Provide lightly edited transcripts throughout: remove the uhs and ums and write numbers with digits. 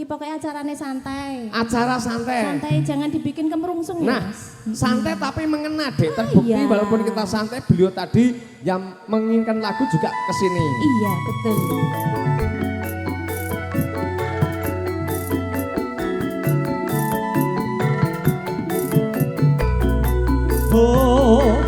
Ki pokoknya acarane santai. Acara santai. Santai, jangan dibikin kemerungsung ya, Nah, Mas. santai tapi mengena, Dek. Terbukti iya. walaupun kita santai, beliau tadi yang menginginkan lagu juga ke sini. Iya, betul. Oh.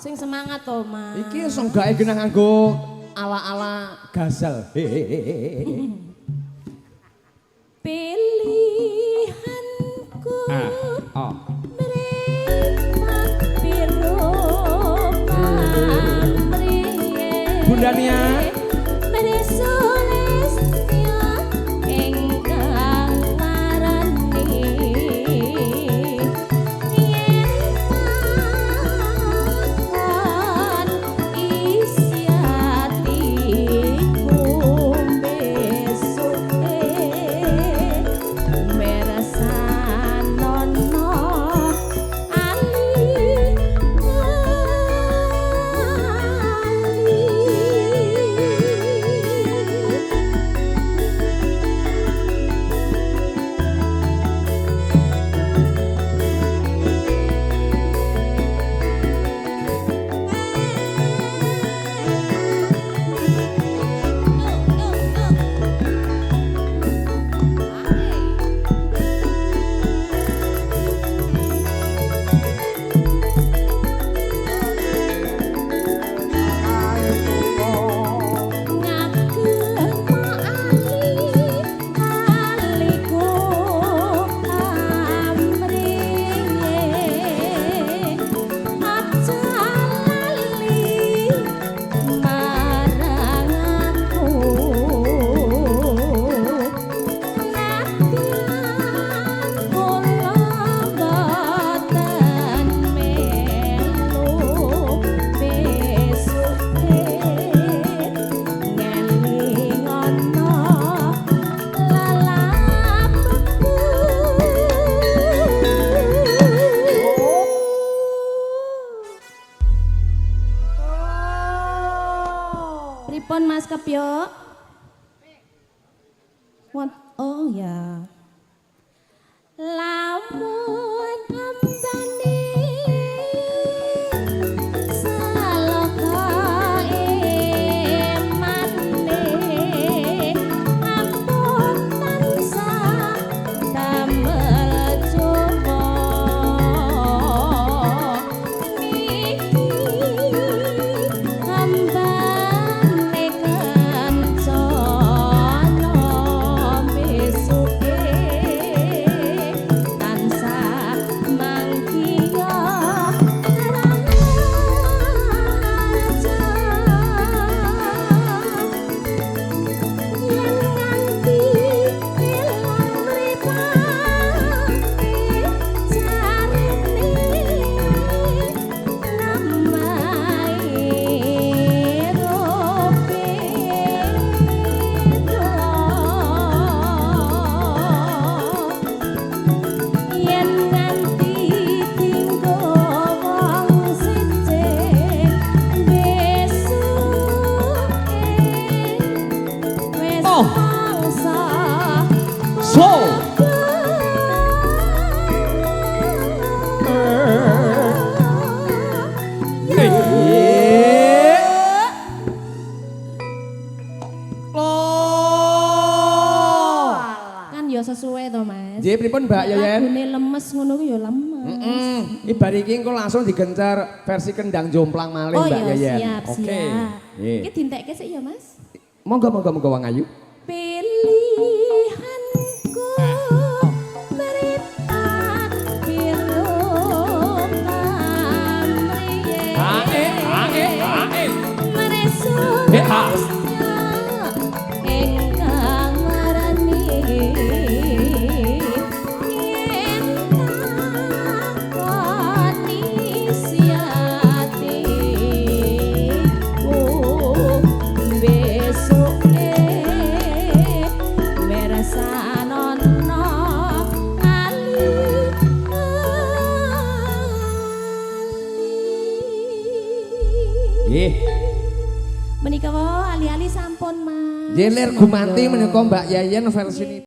Sing semangat to, Mas. Iki senggake genah nganggo ala-ala gazal. Pilihanku. Ah, oh. Mripat biru pamriye. Bunda Nia. Pripun Mas Kepyuk? Oh ya. Lamun ambane salaka emane ampun tansah damel cuma niki ambane kencana. Oh. Mangsa So. Kan ya sesuai to, Mas. Nggih, pripun Mbak Yayen? Lagune lemes ngono ku ya lemes. Heeh. Iki bar iki engko langsung digencar versi kendang jomplang malih Oh Mbak ya, Yayen. siap, Oke. siap. Nggih. Iki dintekke sik ya, Mas. Monggo monggo monggo wong ayu. Pilihanku mripat biru pamriye. Ae ae ae. Mresu Eh, ah. ingkang marani yen takoni siatiku besuke mersanono ali ali. Nggih. Menika wau ali-ali sampun, Mas. Nggih lir gumanti menika Mbak Yayen versi